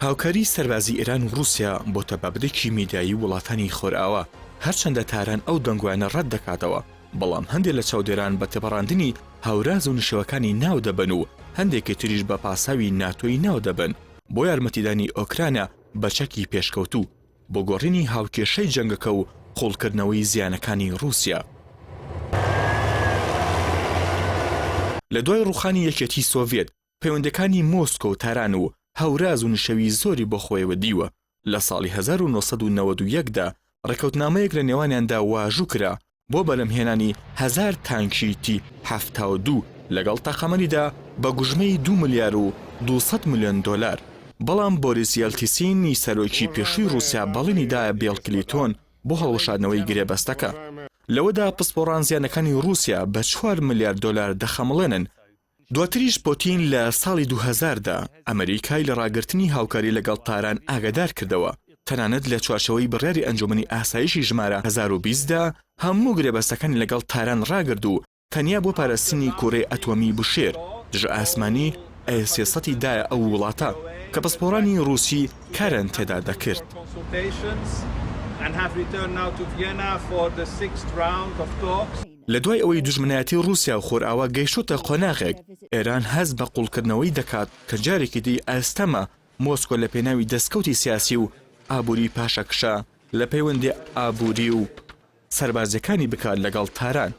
هاوکاری سەربازی ئێران و ڕووسیا بۆتە بابەتێکی میدیایی وڵاتانی خۆرئاوا، هەرچەندە تاران ئەو دەنگۆیانە ڕەت دەکاتەوە، بەڵام هەندێ لە چاودێران بە تێپەڕاندنی هەوراز و نشێوەکانی ناو دەبەن و هەندێکی تریش بە پاساوی ناتۆی ناو دەبەن بۆ یارمەتیدانی ئۆکرانیا بە چەکی پێشکەوتوو بۆ گۆڕینی هاوکێشەی جەنگەکە و قووڵکردنەوەی زیانەکانی ڕووسیا. لە دوای ڕووخانی یەکێتی سۆڤیەت، پەیوەندیەکانی مۆسکۆ و تاران و هەوراز و نشێوی زۆری بۆ خۆیەوە دیوە، لە ساڵی 1991 دا ڕێکەوتنامەیەک لە نێوانیاندا واژوو کرا بۆ بەرهەمهێنانی هەزار تانکی تی 72 لەگەڵ تەقەمەنیدا بە گوژمەی دوو ملیار و 200 ملیۆن دۆلار، بەڵام بۆریس یەلتسین ی سەرۆکی پێشووی ڕووسیا بەڵێنی دایە بێڵ کلیتۆن بۆ هەڵوەشاندنەوەی گرێبەستەکە. لەوەدا پسپۆڕان زیانەکانی ڕووسیا بە چوار ملیار دۆلار دەخەمڵێنن، دواتریش پۆتین لە ساڵی 2000 دا ئەمریکای لە ڕاگرتنی هاوکاری لەگەڵ تاران ئاگادار کردەوە، تەنانەت لە چوارچێوەی بڕیاری ئەنجومەنی ئاسایشی ژمارە 1020 دا هەموو گرێبەستەکانی لەگەڵ تاران ڕاگرت و تەنیا بۆ پاراستنی کورەی ئەتۆمی بوشێر دژە ئاسمانی ئێ 300 ی دایە ئەو وڵاتە کە پسپۆڕانی ڕووسی کاریان تێدا دەکرد. لە دوای ئەوەی دوژمنایەتی ڕووسیا و خۆرئاوا گەیشتۆتە قۆناغێک، ئێران هەست بە قووڵکردنەوەی دەکات کە جارێکی دی ئەستەمە مۆسکۆ لە پێناوی دەستکەوتی سیاسی و ئابووری پاشەکشە لە پەیوەندییە ئابووری و سەربازییەکانی بکات لەگەڵ تاران.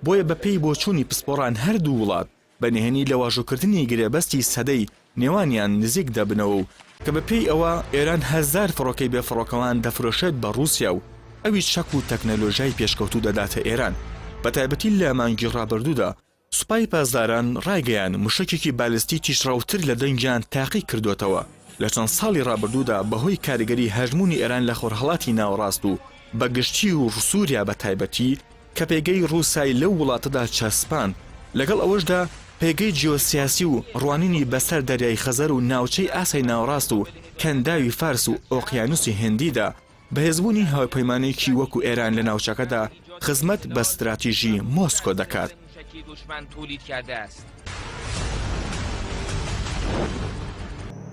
بۆیە بەپێی بۆچوونی پسپۆڕان هەردوو وڵات بە نهێنی لە واژۆکردنی گرێبەستی سەدەی نێوانیان نزیک دەبنەوە و کە بە پێی ئەوە ئێران هەزار فڕۆکەی بێ فڕۆکەوان دەفرۆشێت بە ڕووسیا و ئەویش چەک و تەکنەلۆژیای پێشکەوتوو دەداتە ئێران بە تایبەتی لە مانگی ڕابردوودا سوپای پاسداران ڕایگەیاند موشەکێکی بالستی تیژڕەوتر لە دەنگیان تاقی کردۆتەوە لە چەند ساڵی ڕابردوودا بەهۆی کاریگەری هەژموونی ئێران لە خۆرهەڵاتی ناوەڕاست و بە گشتی و سووریا بە تایبەتی کە پێگەی ڕووسای لەو وڵاتەدا چەسپاند، لەگەڵ ئەوەشدا پێگەی جیۆسیاسی و ڕوانینی بەسەر دەریای خەزەر و ناوچەی ئاسیای ناوەڕاست و کەنداوی فارس و ئۆقیانوسی هندیدا، بەهێزبوونی هاوپەیمانێکی وەکو ئێران لە ناوچەکەدا خزمەت بە ستراتیژی مۆسکۆ دەکات.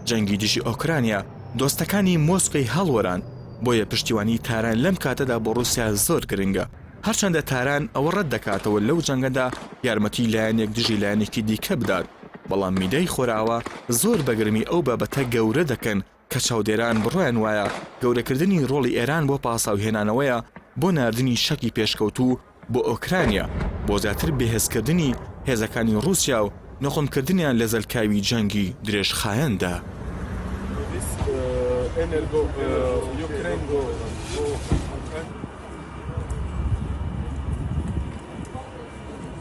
جەنگی دژی ئۆکرانیا دۆستەکانی مۆسکۆی هەڵوەراند، بۆیە پشتیوانی تاران لەم کاتەدا بۆ ڕووسیا زۆر گرنگە، هەرچەندە تاران ئەوە ڕەت دەکاتەوە لەو جەنگەدا یارمەتی لایەنێک دژی لایەنێکی دیکە بدات، بەڵام میدیای خۆرئاوا زۆر بە گەرمی ئەو بابەتە گەورە دەکەن کە چاودێران بڕوایان وایە گەورەکردنی ڕۆڵی ئێران بۆ پاساوهێنانەوەیە بۆ ناردنی چەکی پێشکەوتوو بۆ ئۆکرانیا بۆ زیاتر بەهێزکردنی هێزەکانی ڕووسیا و نوقمکردنیان لە زەلکاوی جەنگی درێژخایەندا.